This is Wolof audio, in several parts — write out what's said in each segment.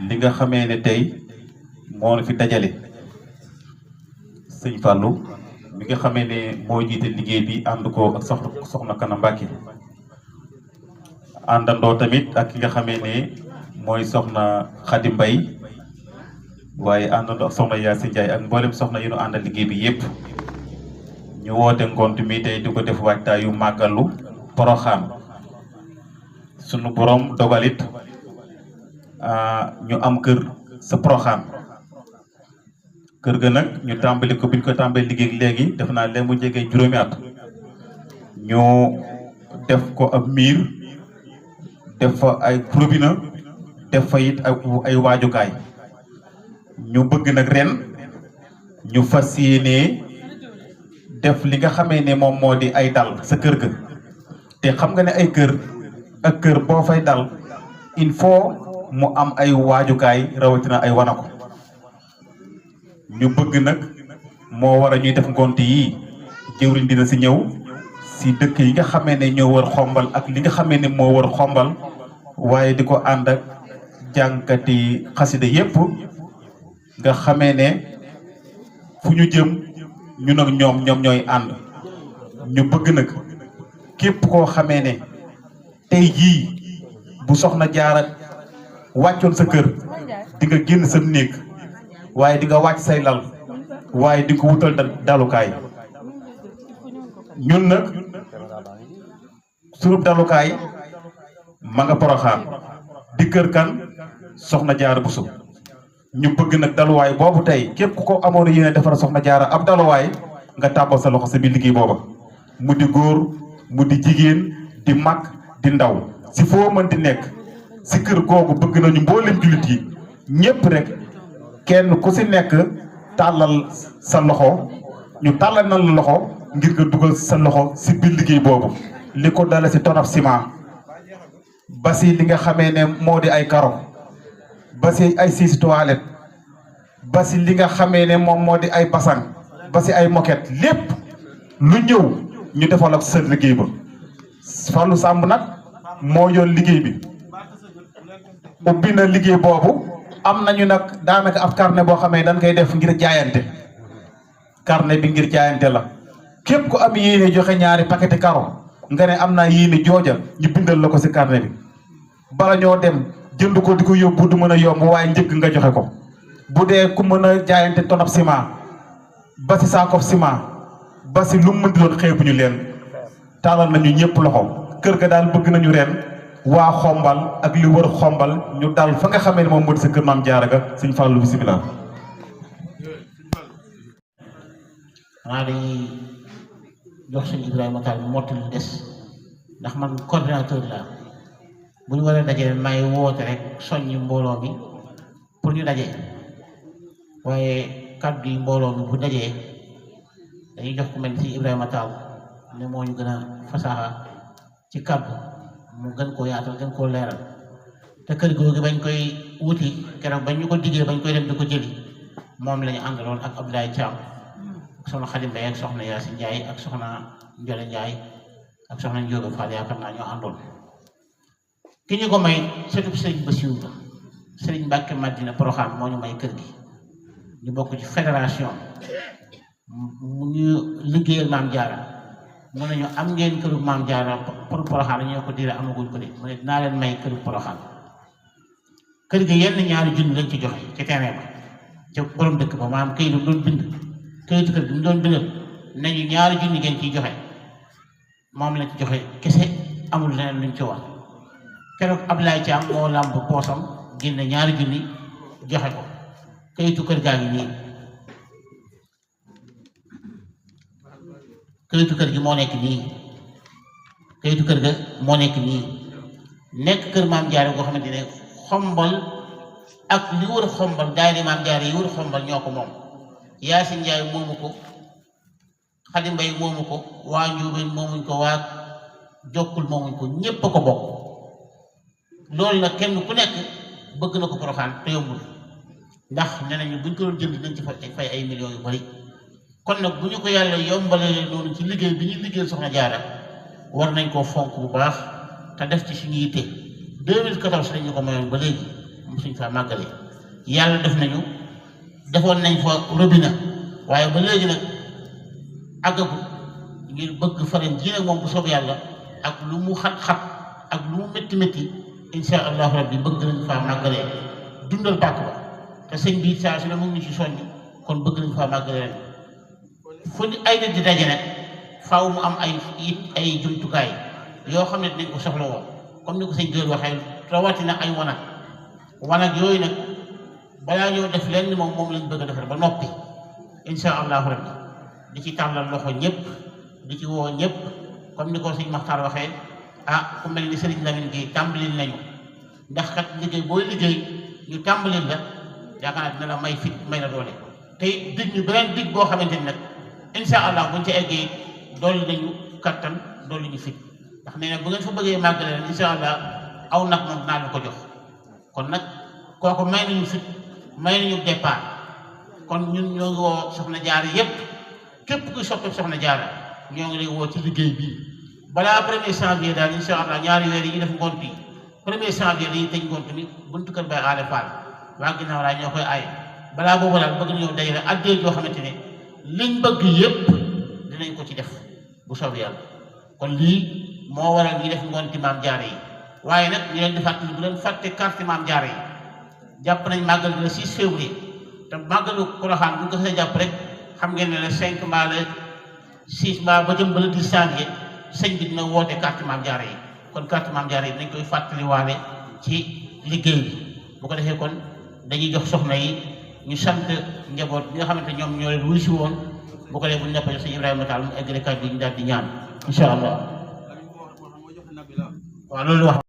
li nga xamee ne tey moo fi dajale sëñ Fallou mi nga xamee ne moo jiite liggéey bi ànd ko ak soxna Kana Mbacke àndandoo tamit ak ki nga xamee ne mooy soxna Khady Mbaye waaye àndandoo ak soxna Yacine Ndiaye ak mboolem soxna yi ñu àndal liggéey bi yépp ñu woote ngont mi tey di ko def waajtaayu màggalu Poroxaan sunu borom dogalit ñu am kër sa Poroxaan kër ga nag ñu tàmbali ko biñ ko tàmbali liggéey léegi def naa leen mu jege juróomi at ñu def ko ab miir def fa ay robinet def fa it ay waajukaay ñu bëgg nag ren ñu fas yéenee def li nga xamee ne moom moo di ay dal sa kër ga te xam nga ne ay kër ak kër boo fay dal il faut mu am ay waajukaay rawatina ay wanako ñu bëgg nag moo war a ñuy def ngont yi jëwriñ dina si ñëw si dëkk yi nga xamee ne ñoo war xombal ak li nga xamee ne moo war xombal waaye di ko ànd ak jànkati xasida yépp nga xamee ne fu ñu jëm ñun ak ñoom ñooy ànd ñu bëgg nag képp koo xamee ne tey jii bu soxna jaara wàccoon sa kër di nga génn sa néeg waaye di nga wàcc say lal waaye di nga ko wutal dalukaay ñun nag surub dalukaay ma nga Poroxaan di kër kan soxna jaara Buso ñu bëgg nag daluwaay boobu tey képp ku ko amoon yéene defar soxna jaara ab daluwaay nga tàbbal sa loxo sa biir liggéey booba mu di góor mu di jigéen di mag di ndaw si foo mën di nekk si kër googu bëgg nañu mboolem jullit yi ñépp rek kenn ku si nekk tàllal sa loxo ñu tàllal na la loxo ngir nga dugal sa loxo si biir liggéey boobu li ko dala si tonab ciment ba si li nga xamee ne moo di ay karo ba si ay siis toilette ba si li nga xamee ne moom moo di ay basang ba si ay moquette lépp lu ñëw ñu defal ak sa liggéey ba Fallou Samb nag moo yoon liggéey bi ubbi na liggéey boobu am nañu nag daanaka ab carnet boo xamee dañ koy def ngir jaayante carnet bi ngir jaayante la képp ku am yéene joxe ñaari paquet karo nga ne am naa yéene jooja ñu bindal la ko si carnet bi bala ñoo dem jënd ko di ko yóbbu du mën a yomb waaye njëkk nga joxe ko bu dee ku mën a jaayante tonab ciment ba si saakof ciment ba si lu mu mën di doon xeebuñu leen taalal nañu ñëpp loxo kër ga daal bëgg nañu ren waa xombal ak li wër xombal ñu dal fa nga xamee ne moom moo di sa kër maam jaara ga Sëñ Fallu bisimilah. xanaa dañuy jox sëñ Ibrahima Tall mu mottali des ndax man coordinateur la bu ñu war a dajee may woote rek soññi mbooloo mi pour ñu daje waaye kàddu yi mbooloo mi bu dajee dañuy jox ku mel ni Ibrahima Tall ne moo ñu gën a fasaaxa ci kàddu mu gën koo yaatal gën koo leeral te kër googu bañ koy wuti keroog bañ ñu ko diggee bañ koy dem di ko jëli moom la ñu àndaloon ak Abdoulaye Thiam ak soxna Khady Mbaye ak soxna Yacine Ndiaye ak soxna Ndiole Ndiaye ak soxna Ndioga Fall yaakaar naa ñoo àndoon ki ñu ko may sëtub Sëriñ Bassirou la Sëriñ Mbàkke Madina Poroxaan moo ñu may kër gi ñu bokk ci fédération mu ñu liggéeyal Maam Jaara mu ne ñu am ngeen këru Maam Jaara pour Poroxaan ñoo ko diire amaguñ ko de mu ne dinaa leen may këru Poroxaan kër gi yenn ñaari junni lañ ci joxe ci terrain ba ca borom dëkk ba maanaam këyit bi mu doon bind këyitu kër gi mu doon bindal nañu ñaari junni ngeen ciy joxe moom lañ ci joxe kese amul leneen luñ ci wax keroog Abdoulaye Thiam moo làmb poosam génne ñaari junni joxe ko këyitu kër gaa ngi nii këyitu kër gi moo nekk nii këyitu kër ga moo nekk nii nekk kër Maam Jaara goo xamante ne xombal ak li wër xombal daayira Maam Jaara yi wër xombal ñoo ko moom Yacine Ndiaye moomu ko Khady Mbaye moomu ko waa Njuubeen moomuñ ko waa Jokkul moomuñ ko ñépp a ko bokk loolu nag kenn ku nekk bëgg na ko Poroxaan te yombul ndax nee nañu buñ ko doon jënd dañ ci fay ay millions yu bari kon nag bu ñu ko yàlla yombalee noonu ci liggéey bi ñuy liggéey Soxna Jaara war nañ koo fonk bu baax te def ci suñu yitte 2014 lañ ñu ko mayoon ba léegi mosuñ faa màggalee yàlla def nañu defoon nañ fa robinet waaye ba léegi nag àggagul ngir bëgg faren ji nag moom bu soob yàlla ak lu mu xat-xat ak lu mu métti métti insha allahu rabbi bëgg nañ faa màggalee dundal pàkk ba te sëñ bi saa su ne mu ngi ci soññi kon bëgg nañ faa màggalee ren fu ay nit di daje nag faaw mu am ay jumtukaay yoo xam ne dinañ ko soxla woon comme ni ko sëñ Jóor waxee rawatina ay wanag yooyu nag balaa ñoo def leen moom lañ bëgg a defar ba noppi insha allahu rabbi di ci tàllal loxo ñëpp di ci woo ñëpp comme ni ko sëñ Maxtaar waxee ku mel ni Sëriñ Lamin gi tàmbalil nañu ndax kat liggéey booy liggéey ñu tàmbalil la yaakaar naa dina la may fit may la doole te dig ñu beneen dig boo xamante ni nag insha allah buñ ca eggee dolli nañu kattan dolli ñu fit ndax nee na bu ngeen fa bëggee màggale leen insha allah aw nag moom dinaa leen ko jox kon nag kooku may nañu fit may nañu départ kon ñun ñoo ngi woo soxna Jaara yépp képp kuy soppi soxna Jaara ñoo ngi lay woo ci liggéey bii balaa 1er janvier daal insha allah ñaari weer yi ñu def ngont yi 1er janvier dañuy tëj ngont mi buntu kër Baay Aale Fall waa ginnaaw laa ñoo koy aaye balaa boobu daal bëgg nañoo dajale addee joo xamante ne liñ bëgg yépp dinañ ko ci def bu soobee yàlla kon lii moo waral ñu def ngonti maam Jaara yi waaye nag ñu leen di fàttali bu leen fàtte carte maam Jaara yi jàpp nañ màggal gi le 6 février te màggalu Porokhane bu ñu ko see jàpp rek xam ngeen ne le 5 mbaa le 6 mbaa ba jëm ba le 10 janvier sëñ bi dina woote carte maam Jaara yi kon carte maam Jaara yi dinañ koy fàttaliwaale ci liggéey bi bu ko defee kon dañuy jox soxna yi ñu sant njaboot bi nga xamante ñoom ñoo leen wuy si woon bu ko defee bu ñu neppee sëñ Ibrahima Tall mu eggale kàddu yi ñu daal di ñaan incha allah waaw loolu wax.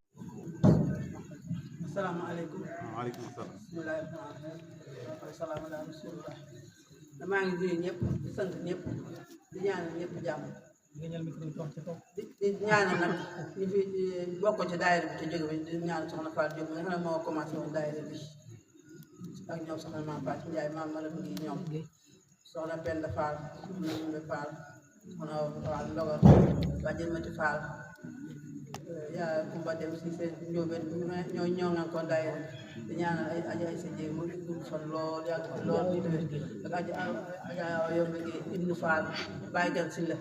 asalaamaaleykum. waaleykum salaam. bismillaahi rahmaani rahiim. wa salaamu alaa rasuulillah. maa ngi nuyu ñëpp di sant ñëpp di ñaanal ñëpp jàmm. di ñaanal nag ñu fi bokk ci daayira bi te jóge bi di ñaanal soxna Fatou Diop nga xam ne moo commencé woon daayira bi ak ñoom soxna Maam Fatou Ndiaye maam Malam ngi ñoom soxna Penda Fall soxna Ndumbe Fall soxna Fall Ndogar Badiane Mati Fall yaa Kumba dem si seen njóobeen ñoo nga ko daayira di ñaanal ay sa jéeg mu gudd fan lool yàgg fi lool di déwén ak aja yombe gi Ibnu Fall bàyyi gan si la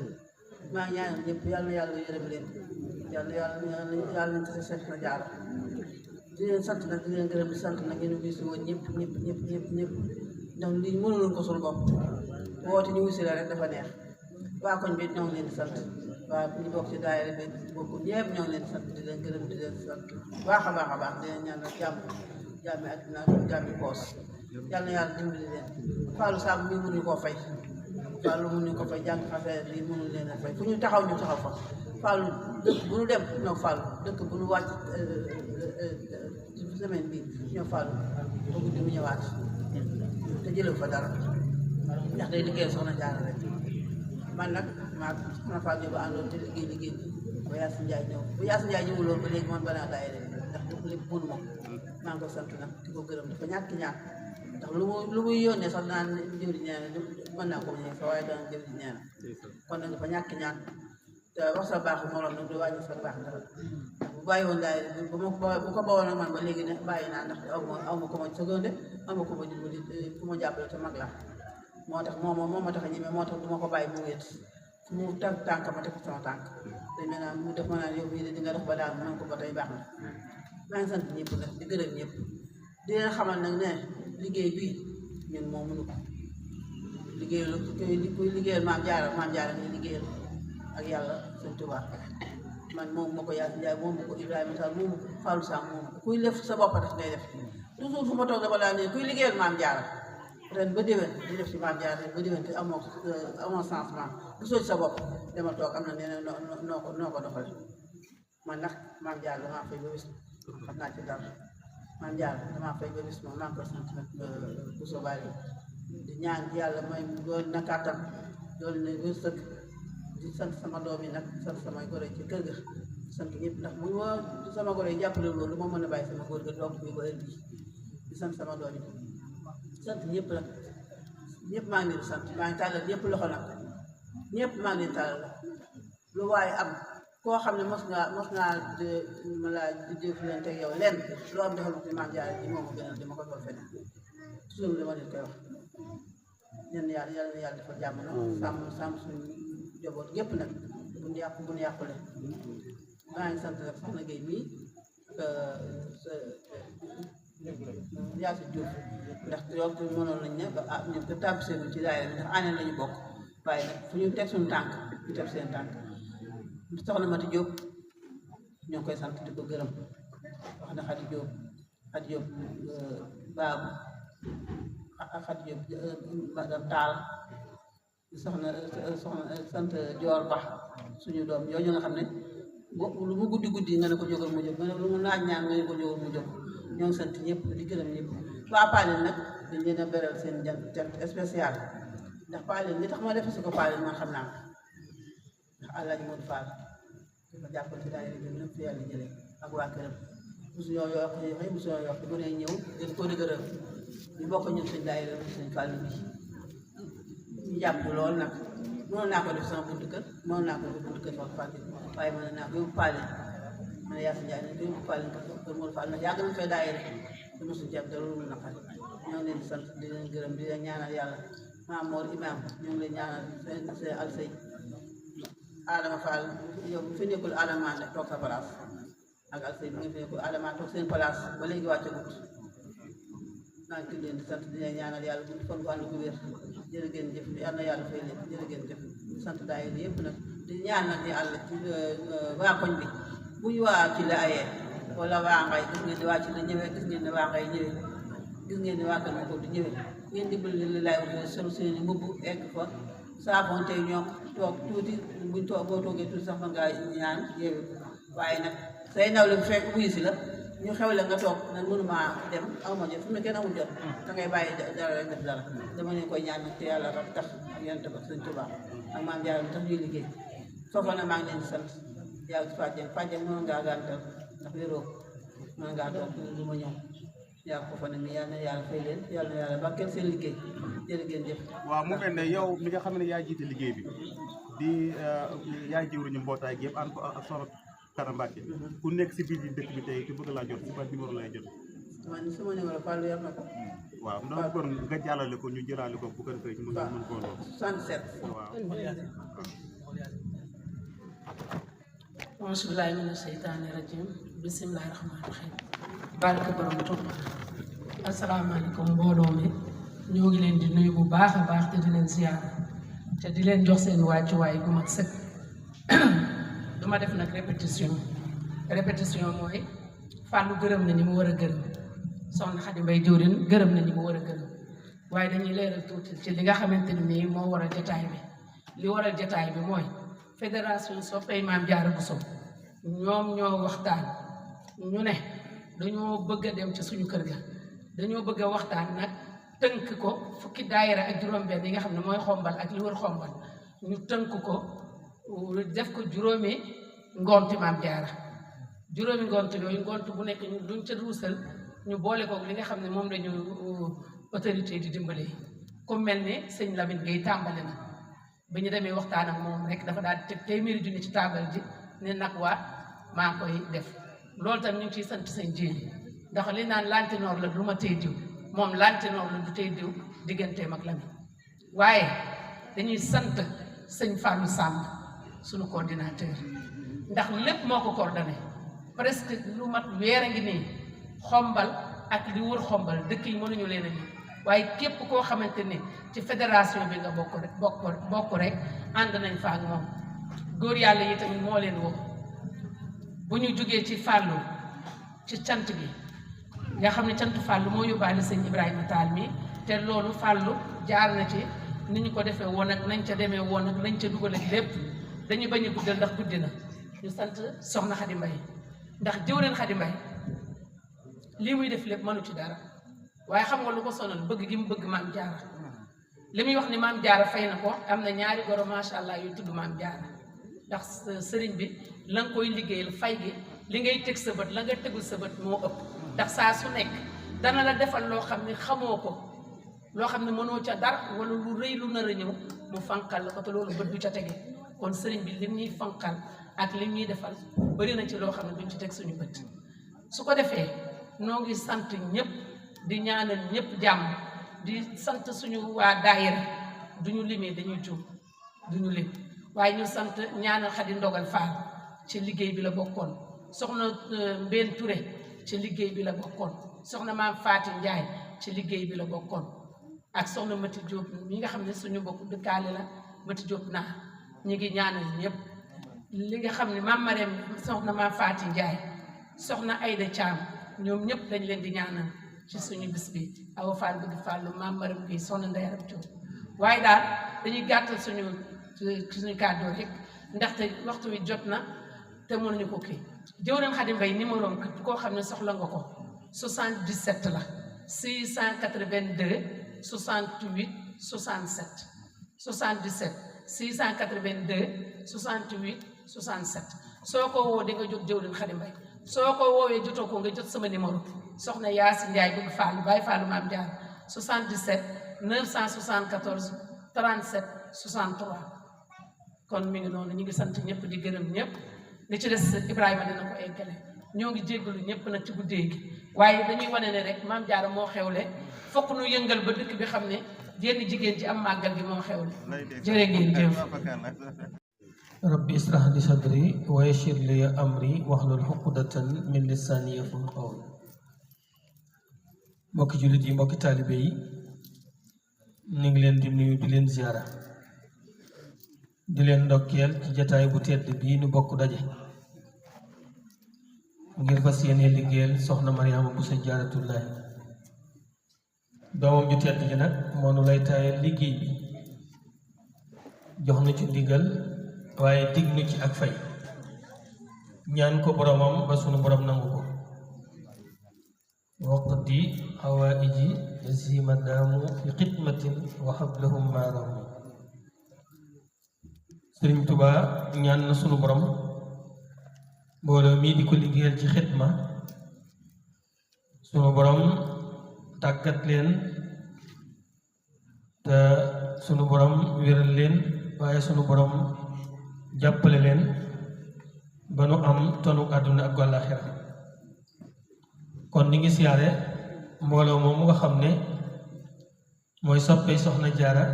maa ngi ñaanal ñëpp yàlla na yàlla yërëm leen yàlla nañ tase seet na jaar di leen sant nag di leen gërëm di sant nag yéen a gis woon ñëpp ndax lii mënuloon ko suñu bopp woote ñu wusi la rek dafa neex waa koñ bi ñoo ngi leen di sant waa ñu bokk ci daayira bi bokk ñëpp ñoo ngi leen di sant di leen gërëm di leen sant baax a baax di leen ñaanal jàmmi àddina ak jàmmi poos yàlla na yàlla dimbali leen Fallou Samb mi mënuñu koo fay Fallou mënuñu ko fay jàng affaire lii mënuñu leen a fay fu ñu taxaw ñu taxaw fa Fallou dëkk bu ñu dem ñoo Fallou dëkk bu ñu wàcc semaine bi ñoo Fallou ba guddi mu ñëwaat te jëlee fa dara ndax day liggéey soxna Jaara rek man nag maa soxna Fatou Diop àndoon te liggéey bi ba Yacine Ndiaye ñëw ba Yacine Ndiaye ñëwuloon ba léegi man banaa daayira ndax lépp mënu ma maa ngi ko sant nag di ko gërëm dafa ñàkk ndax lu muy yónnee sax naan jëwriñ nee na mën naa ko ñëw sax waaye daan jëwriñ nee na kon nag dafa ñàkk te wax sa baaxu morom nag du wàññi sa baax dara bu bàyyi woon daayira bu ko bawoon ak man ba léegi ne bàyyi naa ndax aw ma ko ma seconde aw ma ko ma dimbali fu ma jàppale te mag la moo tax moo ma tax a ñeme moo tax du ma ko bàyyi mu wéet fu mu tànk ma teg sama tànk dañ mel naan mu def ma naan yow bii di nga dox ba daal man ko ba tey baax na maa ngi sant ñëpp nag di gërëm ñëpp di leen xamal nag ne liggéey bii ñun moo mënu ko liggéeyal kuy liggéeyal maam Jaara ni liggéeyal ak yàlla Sëñ Tuubaa man moom ma ko Yacine Ndiaye moom ma ko Ibrahima Tall moom ma ko Fallou Samb moom ma ko kuy def sa bopp def ngay def toujours fu ma toog dama daan ne kuy liggéeyal maam Jaara ren ba déwén di def ci maam Jaara ren ba déwén te amoo changement gisoo ci sa bopp dama toog am na nee noo ko doxale man nag maam Jaara damaa fay ba bis xam naa ci dara maam Jaara damaa fay ba bis moom maa ngi koy sant nag bu soobee di ñaan yàlla may doon na kàttan doon na wërsëg di sant sama doom yi nag sant samay goro ci kër ga sant ñëpp ndax bu ma sama goro yi jàppale loolu moo mën a bàyyi sama góor ga doom bi ba heure bii di sant sama doom yi sant ñëpp nag ñëpp maa ngi leen di sant maa ngi tàllal ñëpp loxo nag ñëpp maa ngi leen tàllal lu waaye am ku koo xam ne mos naa ma laa di jëflante ak yow lenn loo am defal ma ko Maam Jaara ji moo ma gënal dama ko doon feneen toujours dama leen koy wax ñun yàlla na yàlla dafa jàmm nag sàmm suñu njaboot gépp nag bu ñu yàqule maa ngi sant rek soxna Guèye mii yaa si Diouf ndax yow mënoon nañ ne ba ñun ko tàbb seenu ci daayira bi ndax année lañu bokk waaye nag fu ñu teg suñu tànk ñu teg seen tànk soxna Mati Diop ñoo ngi koy sant di ko gërëm wax na Xadi Diop baabu Xadi Diop madame Tall soxna sant Dior Ba suñu doom yooyu nga xam ne lu mu guddi nga ne ko jógal mu jóg nga ne lu mu naaj ñaan nga ne ko jógal mu jóg ñoo ngi sant ñëpp di gërëm ñëpp waa Paleen nag dañ leen a beral seen jant spécial ndax Paleen li tax ma def si ko Paleen man xam naa ko ndax Alaaji Modou Fall dafa jàppal ci daayira bi lépp yàlla jëlee ak waa këram mosu ñoo yokk bu ne ñëw gën koo dëgëral ñu bokk ñun suñ daayira suñ Fall bi ñu jàpp lool nag mënoon naa ko def sama buntu kër mënoon naa ko def buntu kër wax Fall waaye mën naa ko yóbbu Paleen ma ne Yacine Ndiaye nañ ko yóbbu Paleen kër Modou Fall ndax yàgg nañ fay daayira te mosuñ ci am dara lu naqari ñoo ngi leen di sant di leen gërëm di leen ñaanal yàlla maam Mor Imaam ñoo ngi leen ñaanal seen alsey Adama Fall yow bu fi nekkul Adama ne toog sa place ak alsey bi nga fi nekkul Adama toog seen place ba léegi wàccagut naa ngi leen di sant di leen ñaanal yàlla bu fan ko ànd ko wér jërë ngeen jëf yal na yàlla fay leen jërë ngeen jëf di sant daayira yëpp nag di ñaanal di àll ci waa koñ bi bu ñu waa ci la ayee wala waa ngay gis ngeen ne waa ci la ñëwee gis ngeen ne waa ngay ñëwee gis ngeen ne waa kër ko di ñëwee ngeen dimbali li lay wax solo seen i mbubb egg fa saafonte ñoom toog tuuti buñ toog boo toogee tuuti sax fa ngaa ñaan yeewu waaye nag say nawle bu fekk wuyu si la ñu xewle nga toog nag mënuma dem awma jot fu mu ne kenn amul jot da ngay bàyyi dara rek def dara dama leen koy ñaan nag te yàlla rek tax ak yonent ba Sëñ Tuubaa ak Maam Jaara tax ñuy liggéey foofu nag maa ngi leen di sant yàlla ci Fadjeng mënoon ngaa gàntal ndax wéroo mën ngaa toog lu ma ñëw yaa ko fa ne mi yàlla na yàlla fay leen yàlla na yàlla barkeel seen liggéey jërë ngeen jëf. waaw mu mel ne yow mi nga xam ne yaa jiite liggéey bi di yaay jëwriñu mbootaay gi yëpp ànd ko ak Soxna Kara Mbacké ku nekk si biir dëkk bi tey ku bëgg laa jot si ban numéro lay jot. man sama numéro Fallou yor na ko. waaw ndax kon nga jàllale ko ñu jëlaale ko bu ko defee ñu mën koo doon. 77. waaw. auzu billaahi mina seytaani rajiim bismillaahi rahmaani rahiim barke borom Tuuba asalaamaaleykum mbooloo mi ñoo ngi leen di nuyu bu baax a baax te di leen ziyaara te di leen jox seen wàccuwaay gu mat sëkk duma def nag répétition mooy Fallou gërëm na ñi mu war a gërëm Soxna Xadi Mbay jëwriñ gërëm na ñi mu war a gërëm waaye dañuy leeral tuuti ci li nga xamante ni nii moo waral jotaay bi li waral jotaay bi mooy fédération soppey Maam Jaara Buso ñoom ñoo waxtaan ñu ne dañoo bëgg a dem ci suñu kër ga dañoo bëgg a waxtaan nag tënk ko fukki daayira ak juróom-benn yi nga xam ne mooy xombal ak li wër xombal ñu tënk ko def ko juróomi ngonti Maam Jaara juróomi ngont yooyu ngont bu nekk ñu duñ ca ruusal ñu boole ko li nga xam ne moom lañu autorité di dimbale ku mel ne sëñ Lamine Gueye tàmbali na bi ñu demee waxtaan ak moom rek dafa daal di teg téeméeri junni ci taabal ji ne nag waa maa koy def loolu tam ñu ngi ciy sant sëñ Jéeli ndax li naan lantinoor la du ma tey diw moom lantinoor la du tey diw digganteem ak Lamine waaye dañuy sant sëñ Fallou Samb suñu coordinateur ndax lépp moo ko coordonné presque lu mat weer a ngi nii xombal ak li wër xombal dëkk yi mënuñu leen a nii waaye képp koo xamante ni ci fédération bi nga bokk rek ànd nañ fa ak moom góor yàlla yi tamit moo leen woo bu ñu jógee ci Fallou ci cant gi nga xam ne cantu Fallou moo yóbbaale sëñ Ibrahima Tall mi te loolu Fallou jaar na ci ni ñu ko defee woon ak nañ ca demee woon ak nañ ca dugal ak lépp dañuy bañ a guddal ndax guddi na ñu sant Soxna Xadi Mbay ndax jëwreen Xadi Mbay lii muy def lépp mënu ci dara waaye xam nga lu ko sonal bëgg gi mu bëgg Maam Jaara li muy wax ni Maam Jaara fay na ko am na ñaari goro macha allah yu tudd Maam Jaara ndax sëriñ bi la nga koy liggéeyal fay gi li ngay teg sa bët la nga tegul sa bët moo ëpp ndax saa su nekk dana la defal loo xam ne xamoo ko loo xam ne mënoo ca dara wala lu rëy lu nar a ñëw mu fanqal la ko te loolu bët du ca tege kon sëriñ bi li ñuy fanqal ak li ñuy defal bëri na ci loo xam ne duñ ci teg suñu bët su ko defee noo ngi sant ñëpp di ñaanal ñëpp jàmm di sant suñu waa daayira duñu limee dañuy juum duñu lim waaye ñu sant ñaanal Xadi Ndogal Fall ci liggéey bi la bokkoon soxna Mbène Touré ci liggéey bi la bokkoon soxna Maam Faati Njaay ci liggéey bi la bokkoon ak soxna Mati Diop mi nga xam ne suñu bokk dëkkaale la Mati Diop naa ñu ngi ñaanal ñëpp li nga xam ne Maam Marème soxna Maam Faati Njaay soxna Ayda Thiam ñoom ñëpp dañ leen di ñaanal ci suñu bis bi Awa Fall bëgg Fallu Maam Marème Gueye soxna Ndeye Arab Diop waaye daal dañuy gàttal suñu kàddu rek ndaxte waxtu wi jot na te mënuñu ko kii jëwriñ Xadi Mbay numéro am képp koo xam ne soxla nga ko 77 la 682 68 67 77 682 68 67 soo ko woo di nga jot jëwriñ Xadi Mbay soo ko woowee jotoo ko nga jot sama numéro soxna Yaasi Njaay bëgg Fallu Baay Fallu Maam Jaar 77 974 37 63 kon mi ngi noonu ñu ngi sant ñëpp di gërëm ñëpp li ci des Ibrahima dina ko eggale ñoo ngi jéggalu ñëpp nag ci guddee gi waaye dañuy wane ne rek Maam Jaara moo xewle fokk nu yëngal ba dëkk bi xam ne jenn jigéen ci am màggal gi moo xewle jërë ngeen jëf rabbi israh li sadri wa yassir li amri wahlul uqdatan min lisani yafqahu qawli mbokki jullit yi mbokki taalibe yi ñu ngi leen di nuyu di leen ziara di leen ndokkeel ci jataay bu tedd bii nu bokk daje ngir fas yéene liggéeyal soxna Mariama Bousso Jaaratullaahi doomam ju tedd ji nag moo nu lay taayal liggéey bi jox na ci ndigal waaye dig nu ci ak fay ñaan ko boromam ba sunu borom nangu ko waqdi hawaaiji lazina daamu fi xidmatin wa hablahum maaramu Sëriñ Tuubaa ñaan na sunu borom mbooloo mii di ko liggéeyal ci xidma sunu borom tàggat leen te sunu borom wéral leen waaye sunu borom jàppale leen ba nu am tonu àdduna ak àllaaxira kon ni ngi siyaare mbooloo moom mu nga xam ne mooy soppee soxna jaara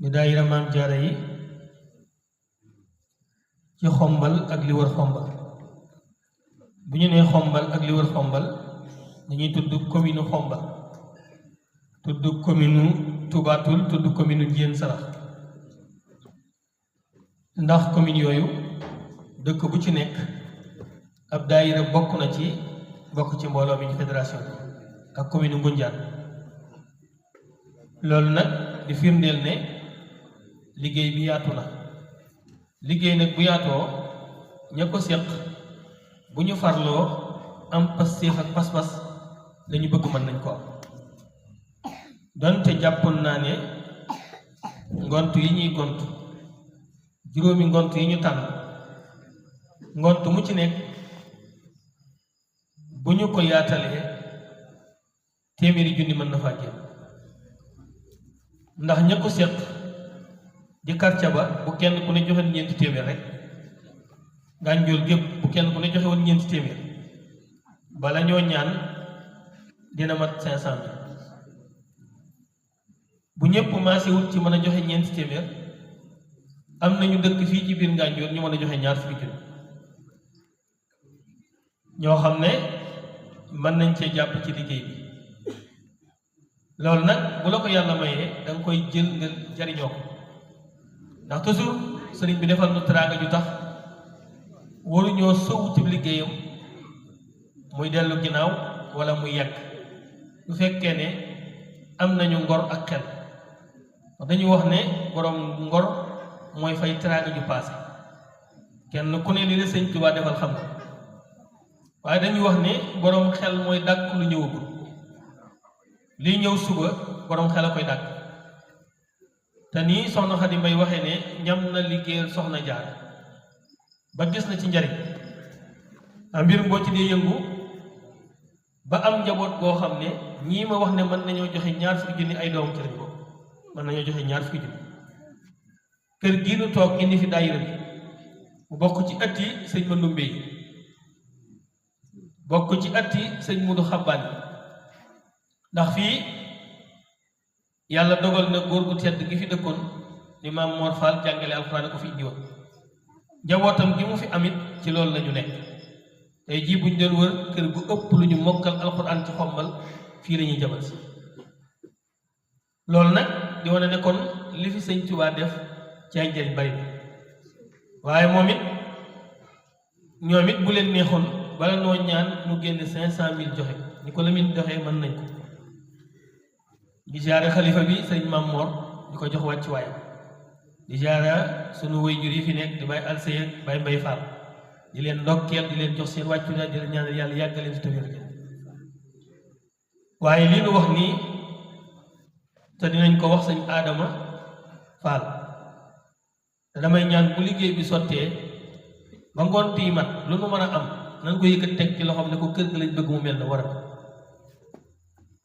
ñu daayira Maam Jaara yi ci xombal ak li wër xombal bu ñu nee xombal ak li wër xombal dañuy tudd commune xombal tudd commune Tubaatul tudd commune Ndiéyène Sarax ndax commune yooyu dëkk bu ci nekk ab daayira bokk ci mbooloo mi ci fédération bi ak commune Ngunjaan loolu nag di firndeel ne liggéey bi yaatu na liggéey nag bu yaatoo ña ko séq bu ñu farloo am pastéef ak pas-pas lañu bëgg mën nañ ko am donte jàppoon naa ne ngont yi ñuy gont juróomi ngont yi ñu tànn ngont mu ci nekk bu ñu ko yaatalee téeméeri junni mën na faa génn ndax ña ko séq di quartier ba bu kenn ku ne joxe ñeenti téeméer rek Gànjool gépp bu kenn ku ne joxe woon ñeenti téeméer bala ñoo ñaan dina mat 500 000 bu ñëpp maase wut ci mën a joxe ñeenti téeméer am nañu dëkk fii ci biir Gànjool ñu mën a joxe ñaar fukki junni ñoo xam ne mën nañ cee jàpp ci liggéey bi loolu nag bu la ko yàlla mayee da nga koy jël nga jariñoo ko ndax toujours sëriñ bi defal nu teraanga ju tax waruñoo sowu ci liggéeyam muy dellu ginnaaw wala muy yàgg bu fekkee ne am nañu ngor ak xel wax dañu wax ne borom ngor mooy fay teraanga ju paase kenn ku ne li la sëñ Tuubaa defal xam nga waaye dañuy wax ne borom xel mooy dàkk lu ñëwagul lii ñëw suba borom xel a koy dàkk te nii soxna Xadi Mbay waxee ne ñam na liggéeyal soxna jaar ba gis na ci njariñ a mbir boo ci dee yëngu ba am njaboot boo xam ne ñii ma wax ne mën nañoo joxe ñaar fukki junni ay doomam ci lañ ko mën nañoo joxe ñaar fukki junni kër gii nu toog indi fi daayira bi mu bokk ci ëtti sëñ Mandumbe yi bokk ci ëtti sëñ Mudu Xabbaan ndax fii yàlla dogal na góor gu tedd gi fi dëkkoon di maam Mor Fall jàngale alxuraan ko fi indi woon njabootam gi mu fi amit ci loolu la ñu nekk tey jii buñ doon wër kër gu ëpp lu ñu mokkal alxuraan ci Xombal fii la ñuy jabal si loolu nag di wane ne kon li fi sëñ Tuubaa def ci ay njëriñ bari waaye moom it ñoom it bu leen neexoon bala noo ñaan mu génne 500.000 joxe ni ko Lamine doxee mën nañ ko di jaare xalifa bi sëñ Maam Mor di ko jox wàcc waaye di jaare sunu waajur yi fi nekk di Baye Alseye Baye Mbay Fall di leen ndokkeel di leen jox seen wàccu la di leen ñaanal yàlla yàggaleen fi tawér waaye lii nu wax nii te dinañ ko wax sëñ Adama Fall te damay ñaan bu liggéey bi sottee ba ngoon tii mat lu nu mën a am nan ko yëkkat teg ci loxoom ne ko kër ga lañ bëgg mu mel na war a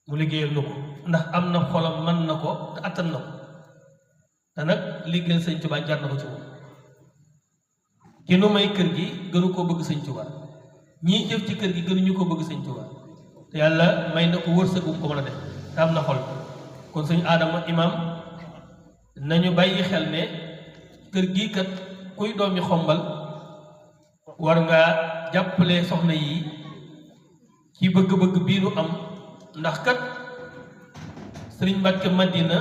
mu liggéeyal na ko ndax am na xolam mën na ko te attan na ko te nag liggéeyal sëñ Tuubaa jar na ko ci moom ki nu may kër gi gënu koo bëgg sëñ Tuubaa ñii jëf ci kër gi gënuñu ko bëgg sëñ Tuubaa te yàlla may na ko wërsëgum ko mën a def te am na xol kon sëñ Adama imam nañu bàyyi xel ne kër gii kat kuy doomi Xombal war nga jàppale soxna yi ci bëgg-bëgg bii nu am ndax kat sëriñ Mbàkke Madina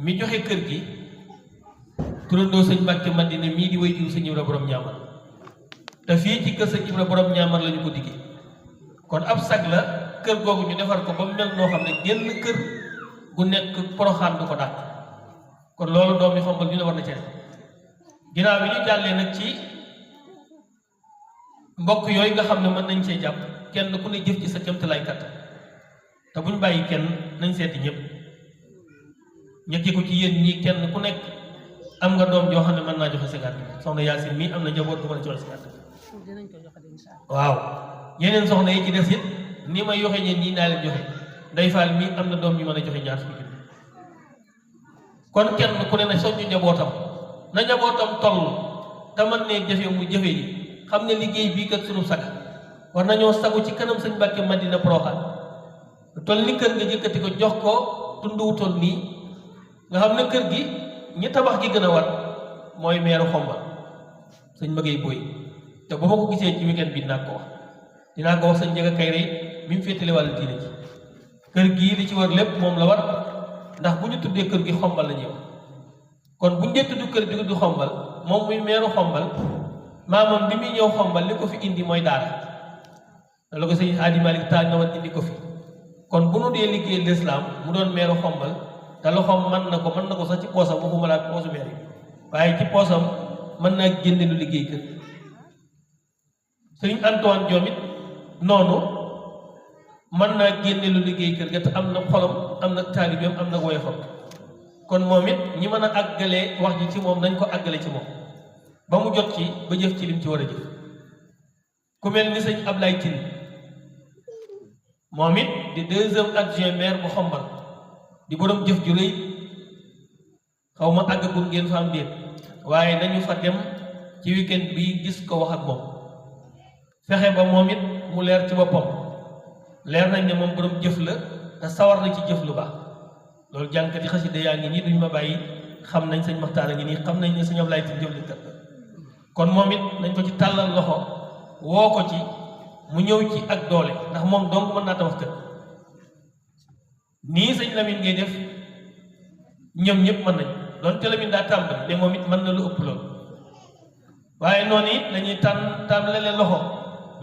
mi joxe kër gi turandoo sëñ Mbàkke Madina mii di way jur sëñ Ibra borom ñaamar te fii ci kër sëñ Ibra borom ñaamar la ñu ko diggee kon ab sag la kër googu ñu defar ko ba mu mel noo xam ne génn kër gu nekk Poroxaan du ko dàq kon loolu doomi Xombal ñu ne war na cee ginnaaw bi ñu jàllee nag ci mbokk yooyu nga xam ne mën nañ cee jàpp kenn ku ne jëf ci sa kéemtalaay kattan te buñ bàyyi kenn nañ seeti ñëpp ñetti ko ci yéen ñii kenn ku nekk am nga doom joo xam ne mën naa joxe sa gàtt soxna Yaasin mii am na njaboot bu mën a joxe sa gàtt waaw yeneen soxna yi ci des it ni may joxe ñeen ñii naa leen joxe Ndey Faal mii am na doom ñu mën a joxe ñaar fukki junni kon kenn ku ne na soññu njabootam na njabootam toll te mën ne jëfe mu jëfe yi xam ne liggéey bii kat sunu saga war nañoo sagu ci kanam sëñ Mbàkke Madina Poroxaan toll ni kër nga jëkkati ko jox ko tunduwu toll nii nga xam ne kër gi ñi tabax gi gën a war mooy meeru Xombal sëñ Magay Boy te bu ma ko gisee ci weekend bi dinaa ko wax sëñ Njaga Kayre mi mu féetale wàllu diine ji kër gii li ci war lépp moom la war ndax bu ñu tuddee kër gi Xombal la ñuy wax kon bu ñu dee tudd kër gi du Xombal moom muy meeru Xombal maamam bi muy ñëw Xombal li ko fi indi mooy daara la ko sëñ Hadi Malick Taal na woon indi ko fi kon bu nu dee liggéey lislaam mu doon meeru Xombal te loxoom mën na ko sax ci poosam waxuma laa poosu meer yi waaye ci poosam mën naa génne lu liggéey kër sëriñ Antoine Diome it noonu mën naa génne lu liggéey kër ga te am na xolam am na taalibeem am na woyofam kon moom it ñi mën a àggalee wax ji ci moom nañ ko àggale ci moom ba mu jot ci ba jëf ci lim ci war a jëf ku mel ni sëñ Ablaye Tine moom it di 2e adjoint maire bu Xombal di borom jëf ju rëy xaw ma àggagul ngeen fa am déet waaye nañu fa dem ci weekend bi gis ko wax ak moom fexe ba moom it mu leer ci boppam leer nañ ne moom borom jëf la te sawar na ci jëf lu baax loolu jànkati xasida yaa ngi nii duñ ma bàyyi xam nañ sëñ Maxtaar a ngi nii xam nañ ne sëñ Ablaye Tine jëf li kat kon moom it nañ ko ci tàllal loxo woo ko ci mu ñëw ci ak doole ndax moom donc mën naa tabax kër nii sëñ Lamine ngay def ñoom ñëpp mën nañ doon te Lamine daa tàmbali ne moom it mën na lu ëpp loolu waaye noonu it dañuy tàmbalale loxo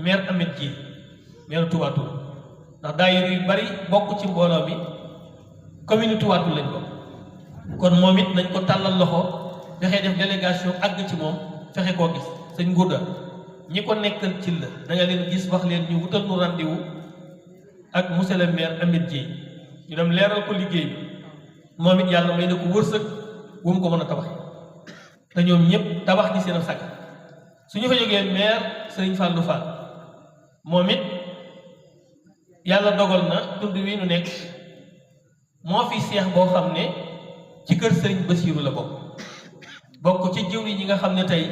maire Amet ji maire Touba Toul ndax daayira yu bari bokk ci mbooloo mi commune Touba Toul lañ bokk kon moom it nañ ko tàllal loxo fexe def délégation àgg ci moom fexe koo gis sëñ Ngurda ñi ko nekkal ci la da nga leen gis wax leen ñu wutal nu rendez-vous ak monsieur le maire Amet ji ñu dem leeral ko liggéey bi moom it yàlla may na ko wërsëg wu mu ko mën a tabax te ñoom ñëpp tabax gi seen a sag su ñu fa jógee maire Serigne Fallou Fall moom it yàlla dogal na tund wi nu nekk moo fi seex boo xam ne ci kër Serigne Bassirou la bokk ci jiw yi ñi nga xam ne tey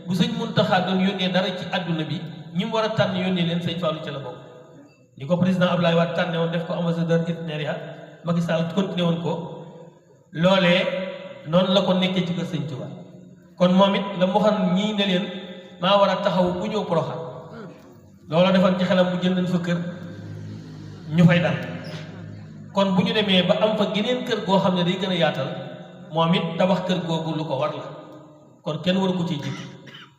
bu sëñ Muntaxa doon yónnee dara ci àdduna bi ñi mu war a tànn yónnee leen sëñ Fallou ca la bokk ni ko président Abdoulaye Wade tànne woon def ko ambassadeur itinéraire Macky Sall continué woon ko loolee noonu la ko nekkee ci kër sëñ Touba kon moom it la mu waxoon ñii ne leen maa war a taxaw ku ñëw Porokhane loolu defoon ci xelam mu jël nañ fa kër ñu fay dal kon bu ñu demee ba am fa geneen kër goo xam ne day gën a yaatal moom it tabax kër googu lu ko war la kon kenn waru ko ciy jiitu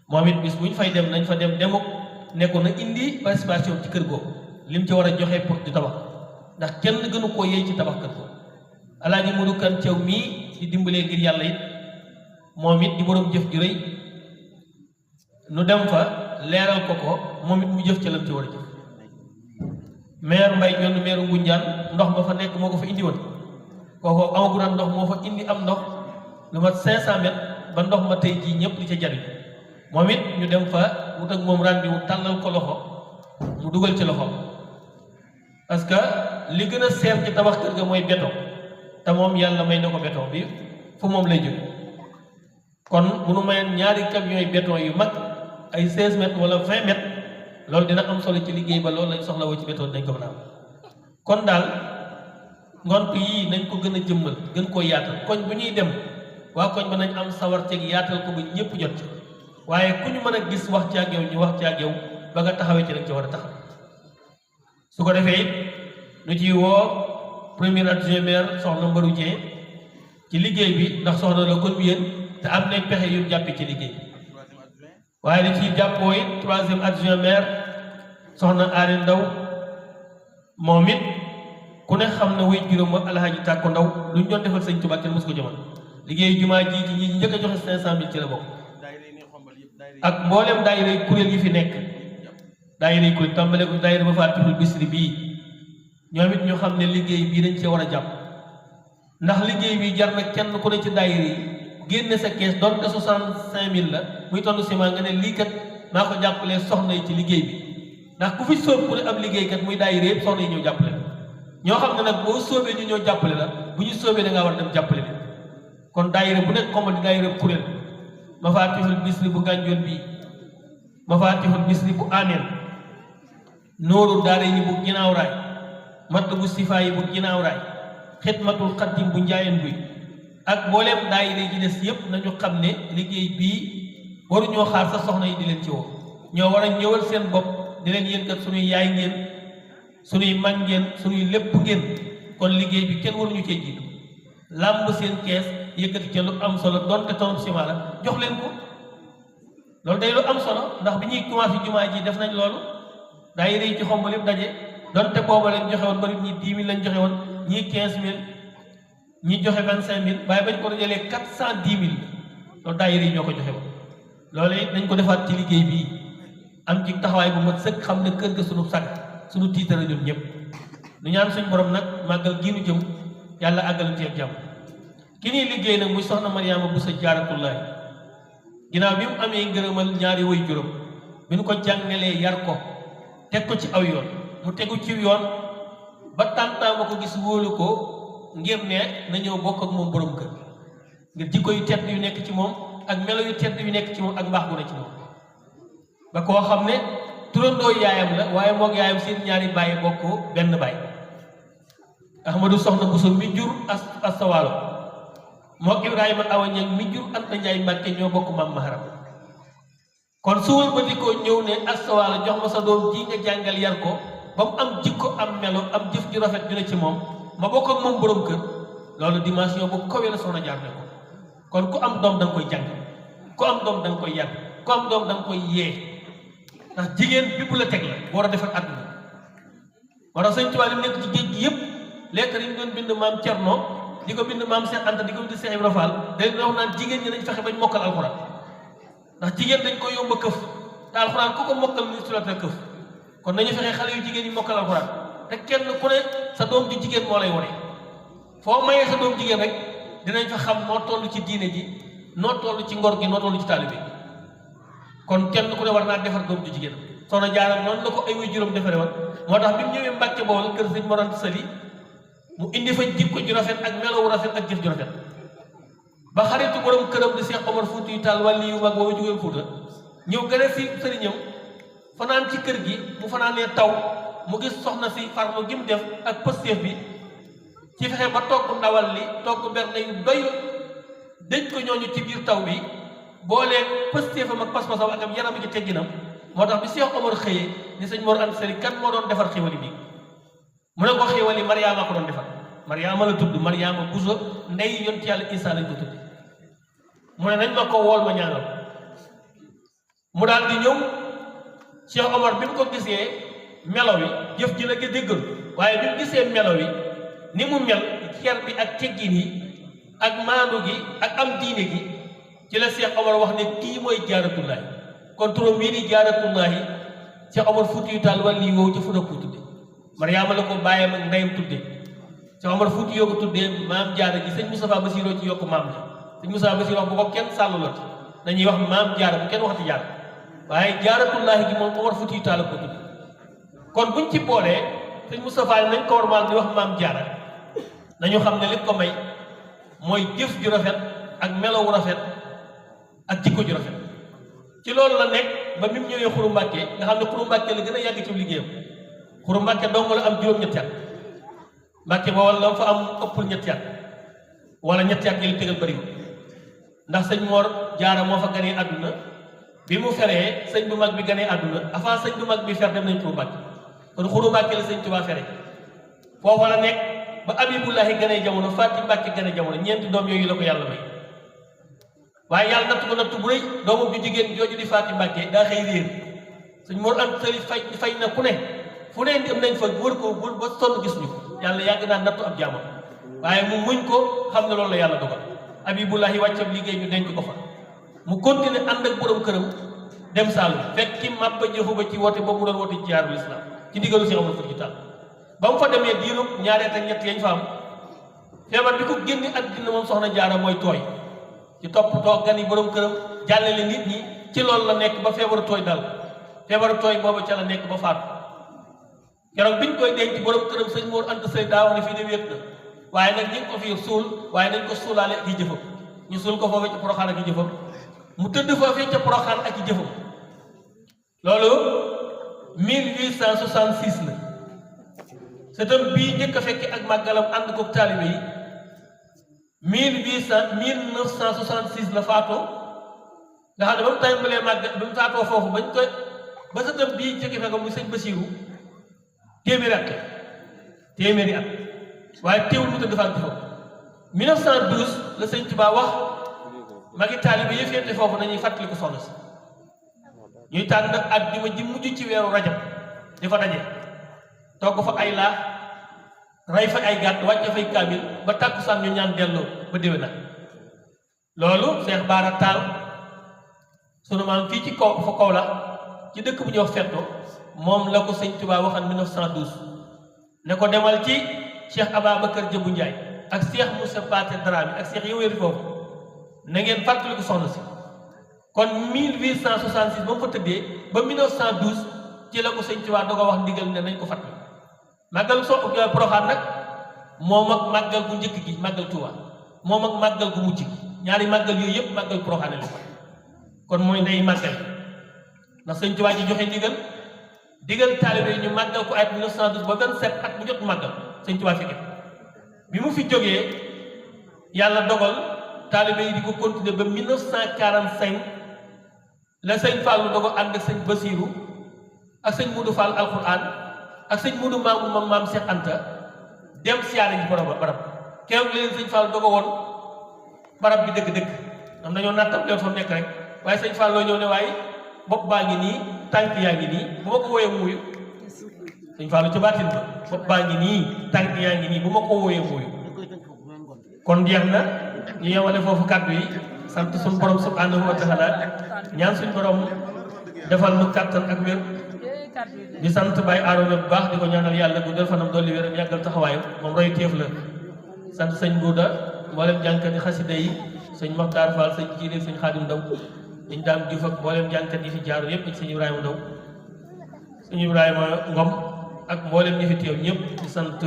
moom it bis bu ñu fay dem nañ fa dem demuk nekkoon na indi participation ci kër googu lim ci war a joxe pour di tabax ndax kenn gënu koo yey ci tabax kër googu alaaji Modou Kan Thiaw mii di dimbalee ngir yàlla it moom it di borom jëf ju rëy nu dem fa leeral ko moom it mu jëf ca lam ci war a jëf maire Mbaye Dione maire Ngoundiane ndox ma fa nekk moo ko fa indi woon kooku amagulaan ndox moo fa indi am ndox lu mat 500 mètres ba ndox ma tey jii ñëpp di ca jariñ moom it ñu dem fa wut ak moom rendez-vous tàllal ko loxo mu dugal ci loxo parce que li gën a seer ci tabax kër ga mooy béton te moom yàlla may na ko béton bi fu moom lay jóge kon bu nu mayeen ñaari camions yi béton yu mag ay 16 mètres wala 20 mètres loolu dina am solo ci liggéey ba loolu lañ soxla woo ci béton dañ ko mën a am kon daal ngont yii nañ ko gën a jëmmal gën koo yaatal koñ bu ñuy dem waa koñ ba nañ am sawarteeg yaatal ko ba ñëpp jot ci waaye ku ñu mën a gis wax ci ak yow ñu wax ci ak yow ba nga taxawee ci lañ ci war a taxaw su ko defee it nu ciy woo premier adjoint maire soxna Mbarou Dieng ci liggéey bi ndax soxna la kon yéen te am nañ pexe yu jàppe ci liggéey waaye da ciy jàppoo it troisième adjoint maire soxna Aari Ndaw moom it ku ne xam na wuy juróom ak alhaaji Tàkko Ndaw lu ñu doon defal sëñ Tuubaa kenn mosu ko jëmal liggéey jumaa ji ci ñi njëkk a joxe 500 000 ci la bokk ak mboolem daayira yi kuréel yi fi nekk daayira yi kuréel tàmbale ko daayira ba Faatihul Bisri bii ñoom it ñu xam ne liggéey bii dañ cee war a jàpp ndax liggéey bi jar na kenn ku ne ci daayira yi génne sa kees doonte 65 000 la muy tondu ciment nga ne lii kat maa ko jàppalee soxna yi ci liggéey bi ndax ku fi sóob ku ne ab liggéeykat muy daayira yëpp soxna yi ñëw jàppale ñoo xam ne nag boo sóobee ñu ñëw jàppale la bu ñu sóobee da ngaa war a dem jàppale leen kon daayira bu nekk xamal di daayira kuréel Mafatihul Bisri bu Gànjool bii Mafatihul Bisri bu Ameen Nooru Daara yi bu ginnaaw raay matt bu Sifaa yi bu ginnaaw raay Xidmatul Xaddim bu Njaayeen buy ak mbooleem daayira yi des yëpp nañu xam ne liggéey bii waruñoo xaar sa soxna yi di leen ci woo ñoo war a ñëwal seen bopp di leen yéen kat suñuy yaay ngeen suñuy mag ngeen suñuy lépp ngeen kon liggéey bi kenn waruñu cee jiitu làmb seen kees yëkkati ca lu am solo donte tonub ciment la jox leen ko loolu day lu am solo ndax bi ñuy commencé jumaa ji def nañ loolu daayira yi ci xombal yëpp daje donte booba lañ joxe woon bari ñi 10 000 lañ joxe woon ñii 15 000 ñi joxe 25 000 waaye bañ ko dajalee 410 000 loolu daayira yi ñoo ko joxe woon loolu it nañ ko defaat ci liggéey bii am ci taxawaay bu mat sëkk xam ne kër ga sunu sag sunu tiitara ñun ñëpp nu ñaan suñ borom nag màggal gii nu jëm yàlla àggal ci ak jàmm ki ñuy liggéey nag muy soxna Mariama Bousso Jaaratullaahi ginnaaw bi mu amee ngërëmal ñaari way juróom bi nu ko jàngalee yar ko teg ko ci aw yoon mu tegu ci yoon ba tàntaama ko gis wóolu ko ngir ne na ñëw bokk ak moom borom kër ngir jikko yu tedd yu nekk ci moom ak melo yu tedd yu nekk ci moom ak mbaax gu ne ci moom ba koo xam ne turandoo yaayam la waaye moog yaayam seen ñaari bàyyi bokk benn bàyyi Ahmadou Soxna Bousso mi jur Astawaalo moog Ibrahima Awa Ñang mi jur Anta Njaay Mbàkke ñoo bokk maam maharam kon suwal ba di ko ñëw ne Astawaalo jox ma sa doom ji nga jàngal yar ko ba mu am jikko am melo am jëf ju rafet ju ne ci moom ma bokk ak moom borom kër loolu dimension bu kawe la soxna jaar ne ko kon ku am doom da nga koy jàng ku am doom da nga koy yar ku am doom da nga koy yee ndax jigéen bi bu la teg la bu war a defar àdduna moo tax sëñ Tuubaa li nekk ci géej gi yëpp lettre yi ñu doon bind maam Cerno di ko bind maam Cheikh Anta di ko bind Cheikh Ibra Fall day wax naan jigéen ñi nañ fexe bañ mokkal alxuraan ndax jigéen dañ ko yomb a këf te alxuraan ku ko mokkal ni sulat a këf kon nañu fexe xale yu jigéen yi mokkal alxuraan te kenn ku ne sa doom ji jigéen moo lay wone foo mayee sa doom jigéen rek dinañ fa xam noo toll ci diine ji noo toll ci ngor gi noo toll ci taalibe kon kenn ku ne war naa defar doom ju jigéen soxna Jaara noonu la ko ay way juróom defare woon moo tax bi mu ñëwee Mbàkke Bawol kër sëñ Mor Anta Sali mu indi fa jikko ju rafet ak melowu rafet ak jëf ju rafet ba xaritu borom këram di Cheikh Omar Fuuti Taal wàlli yu mag boobu jógee Fuuta ñëw gën a si sëriñam fanaan ci kër gi mu fanaanee taw mu gis soxna si farlu gi mu def ak pësteef bi ci fexe ba togg ndawal li togg bernde yu doy dëj ko ñooñu ci biir taw bi boolee pësteefam ak pas-pasam ak am yaram ci tegginam moo tax bi Cheikh Omar xëyee ni sëñ Mor Anta Sali kan moo doon defar xéwali bi mu ne ko xéwali Mariama ko doon defar Mariama la tudd Mariama Bousso ndey yonti yàlla Isa lañ ko tudd mu ne nañ ma ko wool ma ñaanal mu daal di ñëw Cheikh Omar bi mu ko gisee melo wi jëf ji la nga déggal waaye bi mu gisee melo wi ni mu mel cer bi ak teggin yi ak maandu gi ak am diine gi ci la Cheikh Omar wax ne kii mooy jaaratullaahi kon turam bii di jaaratullaahi Cheikh Omar Fuutiyu Taal wàlli woowu ci Fuuta ko tudde Mariama la ko bàyyam ak ndeyam tudde Cheikh Omar Fuuti yoo ko tuddee maam jaara ji sëñ Moustapha Bassiroo ci yokk maam ja sëñ Moustapha Bassiroo wax bu ko kenn sàllulati dañuy wax maam jaara bu kenn waxati jaara waaye jaaratullaahi gi moom Omar Fuutiyu Taal ko tudde kon buñ ci boolee sëñ Moustapha nañ ko war maal di wax maam jaara nañu xam ne li ko may mooy jëf ju rafet ak melowu rafet ak jikko ju rafet ci loolu la nekk ba mi mu ñëwee Xuru Mbàkke nga xam ne Xuru Mbàkke la gën a yàgg ci liggéeyam Xuru Mbàkke dong la am juróom-ñetti at Mbàkke ba wala la fa am ëppul ñetti at wala ñetti at yi la tegal bëriwul ndax sëñ Mor Jaara moo fa ganee àdduna bi mu feree sëñ bu mag bi ganee àdduna avant sëñ bu mag bi fer dem nañ Xuru Mbàkke kon Xuru Mbàkke la sëñ Tuubaa fere foofa la nekk ba Abibullahi ganee jamono Faati Mbàkke ganee jamono ñeenti doom yooyu la ko yàlla may waaye yàlla natt ko natt bu rëy doomam ju jigéen jooju di Faati Mbàkke daa xëy réer sëñ Mor Anta Sali fay na ku ne fu ne dem nañ fa wër ko wër ba sonn gis ñu yàlla yàgg naa nattu ab jaamam waaye mu muñ ko xam ne loolu la yàlla dogal Abibullahi wàccam liggéey ñu denc ko fa mu continuer ànd ak borom këram dem Saalum fekk ci màppa jëfu ba ci woote boobu mu doon woote ci jaarul islam ci ndigalu Cheikh Omar Foutiyou Tall ba mu fa demee diirub ñaari at ak ñett yañ fa am feebar bi ko génne àddina moom soxna Jaara mooy tooy ci toppatoo gan yi borom këram jàllale nit ñi ci loolu la nekk ba feebaru tooy dal feebaru tooy boobu ca la nekk ba faatu keroog biñ koy denc borom këram sëñ Mor Anta Sali daa wax ne fii de wéet na waaye nag ñi ngi ko fi suul waaye nañ ko suulaale ak i jëfam ñu suul ko foofu ca Poroxaan ak i jëfam mu tëdd foofee ca Poroxaan ak i jëfam loolu 1866 la sëtam bii njëkk a fekke ak màggalam ànd ko taalibe yi 1966 la faatoo nga xam ne ba mu tàmbalee màggal ba mu faatoo foofu bañ koy ba sëtam bii njëkk a fekk muy sëñ Basiiru téeméeri at waaye teewul mu tëdd faat foofu 1912 la sëñ Tuubaa wax magi taalibe yi féete foofu nañuy fàttali ko soxna si ñuy tànn àjjuma ji mujj ci weeru rajab di fa daje togg fa ay laax rey fa ay gàtt wàcce fay kaamil ba tàkkusaan ñu ñaan delloo ba déwén nag loolu Cheikh Baara Taal sunu maam fii ci kaw fa kaw la ci dëkk bu ñuy wax Fetto moom la ko sëñ Tuubaa waxan 1912 ne ko demal ci Cheikh Ababacar Jëbu Njaay ak Cheikh Moussa Paté Dramé ak Cheikh yi wéeru foofu na ngeen fàttali ko soxna si kon 1866 ba mu fa tëddee ba 1912 ci la ko sëñ Tuubaa doog a wax ndigal ne nañ ko fàttali màggal Poroxaan nag moom ak màggal bu njëkk gi màggal Tuubaa moom ak màggal gu mujj gi ñaari màggal yooyu yëpp màggal Poroxaan la kon mooy ndey màggal ndax sëñ Tuubaa ji joxe digal taalibe yi ñu màggal ko ay 1912 ba 27 at bu jot màggal sëñ Tuubaa fekke bi mu fi jógee yàlla dogal taalibe yi di ko continuer ba 1945 la sëñ Fallou dogo ànd ak sëñ Basiiru ak sëñ Modou Fall alquran ak sëñ Modou Mamoun maam Cheikh Anta dem siyaare ji barab keroog leen sëñ Fallou dogo woon barab bi dëgg-dëgg am dañoo nattam leen fa nekk rek waaye sëñ Fallou ñëw ne waaye bopp baa ngi nii tànk yaa ngi nii bu ma ko wooyee muuyu sëñ Fallou ca baatin ba bopp baa ngi nii tànk yaa ngi nii bu ma ko wooyee muuyu kon jeex na ñu yemale foofu kàddu yi sant suñu borom subhanahu wa taala ñaan suñu borom defal nu kàttan ak wér di sant Baye Arouna bu baax di ko ñaanal yàlla guddal fanam dolli wéram yàggal taxawaayam moom roy téef la sant sëñ Buuda mboolem jànkat yi xasida yi sëñ Maxtaar Fall sëñ Jiiri sëñ Xaadim Ndaw dañ daam Juuf ak mboolem jànkat yi fi jaaru yépp sëñ Ibrahima Ndaw sëñ Ibrahima Ngom ak mboolem ñi fi teew ñëpp di sant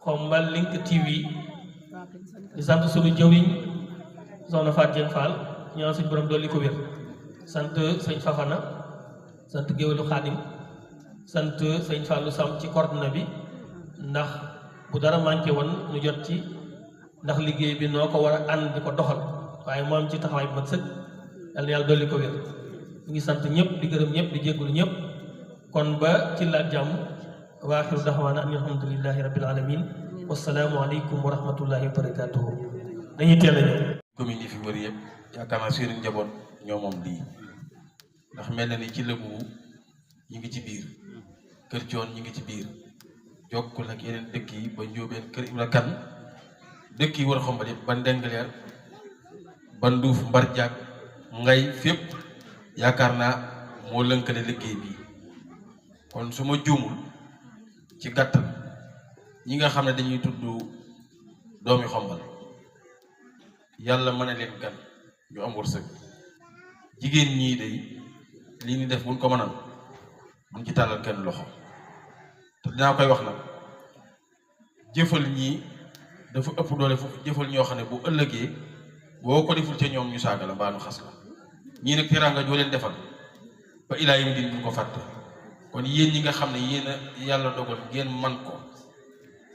Xombal Link TV di sant suñu jëwriñ soxna Fatou Dieng Fall ñaan suñu borom dolli ko wér sant sëñ Fafana sant géwélu Xaadim sant sëñ Fallou Sam ci coordonné bi ndax bu dara manqué woon ñu jot ci ndax liggéey bi noo ko war a ànd di ko doxal waaye moom ci taxawaay bu mat sëkk yal na yàlla dolli ko wér ñu ngi sant ñëpp di gërëm ñëpp di jéggulu ñëpp kon ba ci laaj jàmm wa axiru daxwaana an alhamdulillahi rabbil alamin wassalaamu aleykum wa rahmatullahi wa barakatuhu dañuy teel a ñëw commune yi fi wër yëpp yaakaar naa seen njaboot ñoo moom lii ndax mel na ni ci Lëbu ñu ngi ci biir Kër Coon ñu ngi ci biir jokkul ak yeneen dëkk yi ba Njóobeen Kër Ibra Kan dëkk yi war xombal yëpp ba Ndengleer ba Nduuf Mbar Jaag Ngay fépp yaakaar naa moo lënkale liggéey bi kon su ma juumul ci gàttal ñi nga xam ne dañuy tudd doomi xombal yàlla mën a leen gan ñu am wërsëg jigéen ñii de lii ni def buñ ko mënal buñ ci tàllal kenn loxo te dinaa koy wax nag jëfal ñii dafa ëpp doole foofu jëfal ñoo xam ne bu ëllëgee boo ko deful ca ñoom ñu saaga la mbaa ñu xas la ñii nag teraanga joo leen defal ba ilaa yi din buñ ko fàtte kon yéen ñi nga xam ne yéen a yàlla dogal ngeen man ko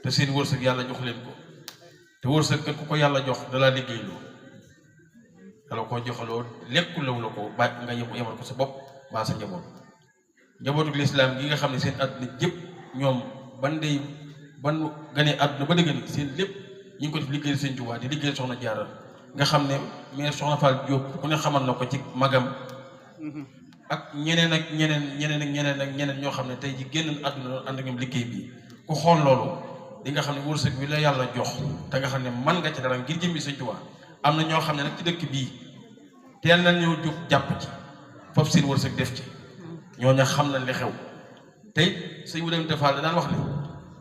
te seen wërsëg yàlla jox leen ko te wërsëg kat ku ko yàlla jox dalaa liggéeyloo dala ko joxaloo lekku law la ko ba nga yemal ko sa bopp baa sa njaboot njabootu lislaam gi nga xam ne seen àdduna jëpp ñoom ban ganee àdduna ba dëgg ni seen lépp ñu ngi ko def liggéeyal Sëñ Tuubaa di liggéeyal Soxna Jaara nga xam ne mais Soxna Fall Diop ku ne xamal na ko ci magam ak ñeneen ak ñeneen ñoo xam ne tey ji génn àdduna doon ànd ak ñoom liggéey bi ku xool loolu di nga xam ne wërsëg bi la yàlla jox te nga xam ne man nga ci dara ngir jëmmi Sëñ Tuubaa am na ñoo xam ne nag ci dëkk bii teel na ñëw jóg jàpp ci foofu seen wërsëg def ci ñooñu xam nañ li xew tey sëñ bu dem Fall daan wax ne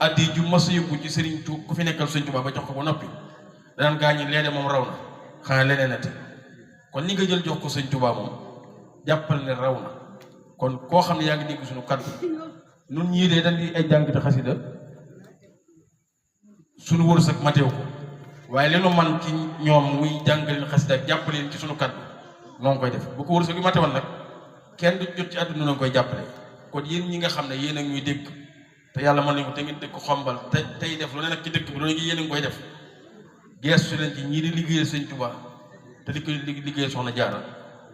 addi ju mas a yóbbu ci Sëriñ Tuubaa ku fi nekkal Sëñ Tuubaa ba jox ko ba noppi daan gaañi leede moom raw na xanaa leneen ati kon ni nga jël jox ko Sëñ Tuubaa moom jàppal ne raw na kon koo xam ne yaa ngi dégg suñu kàddu nun ñii dee dañ di ay jàngite xasida suñu wërsëg mateew ko waaye leenu man ci ñoom muy jàngaleen xasida ak jàppaleen ci suñu kàddu noo ngi koy def bu ko wërsëg bi matewoon nag kenn du jot ci àdduna ngi koy jàppale kon yéen ñi nga xam ne yéen a ñuy dégg te yàlla mën nañu ko te ngeen dëkk xombal te tey def lu ne nag ci dëkk bi loolu ngi yéen a ngi koy def geestu leen ci ñii di liggéeyal Sëñ Tuubaa te di ko liggéeyal Soxna Jaara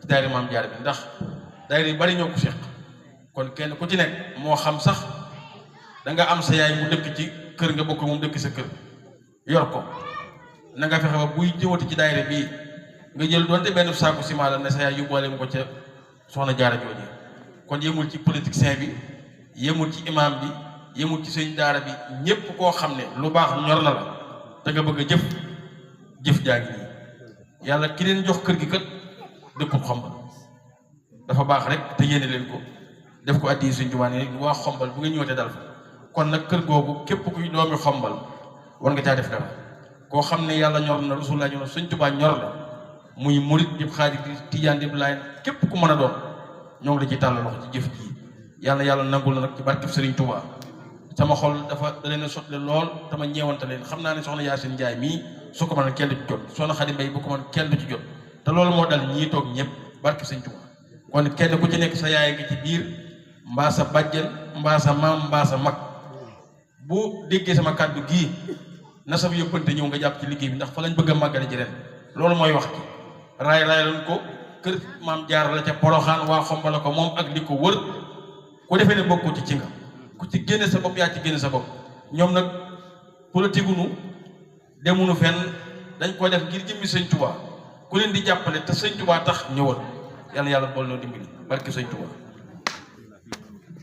ci daayira Maam Jaara bi ndax daayira yu bari ñoo ko seq kon kenn ku ci nekk moo xam sax danga am sa yaay mu dëkk ci kër nga bokk moom dëkk sa kër yor ko na nga fexe ba buy jëwati ci daayira bii nga jël doonte benn saaku ciment la ne sa yaay yóbbuwaale mu ko ca Soxna Jaara jooju kon yemul ci politicien bi yemul ci imam bi yemul ci sëñ daara bi ñépp koo xam ne lu baax ñor na la te nga bëgg a jëf jaa ngi nii yàlla ki leen jox kër gi kat dëkkul xombal dafa baax rek te yéene leen ko def ko addi Sëñ Tuubaa ne waa xombal bu nga ñëwatee dal fa kon nag kër googu képp kuy doomi xombal war nga caa def dara koo xam ne yàlla ñor na Rasulullah ñor na Sëñ Tuubaa ñor la muy murit di xaadir di tijaan di laay képp ku mën a doon ñoo ngi la ci tàll loxo ci jëf ji yàlla nangul na nag ci barkeb Sëriñ Tuubaa sama xol dafa da leen a sotle lool dama ñeewante leen xam naa ne soxna Yaasin Njaay mii su ko mën kenn du ci jot soxna Xadi Mbay bu ko mën kenn du ci jot te loolu moo dal ñii toog ñëpp barkeb Sëñ Tuubaa kon kenn ku ci nekk sa yaay ngi ci biir mbaa sa bàjjen mbaa sa maam mbaa sa mag bu déggee sama kàddu gii na sa yóbbante ñëw nga jàpp ci liggéey bi ndax fa lañ bëgg a màggale ji ren loolu mooy wax ci raay lañ ko kër Maam Jaara la ca Poroxaan waa Xombal ko moom ak li ko wër ku defee ne bokkoo ci nga ku ci génne sa bopp yaa ci génne sa bopp ñoom nag politique nu demunu fenn dañ ko def ngir jëmmi Sëñ Tuubaa ku leen di jàppale te Sëñ Tuubaa tax ñëwal yàlla bool noo dimbali barke Sëñ Tuubaa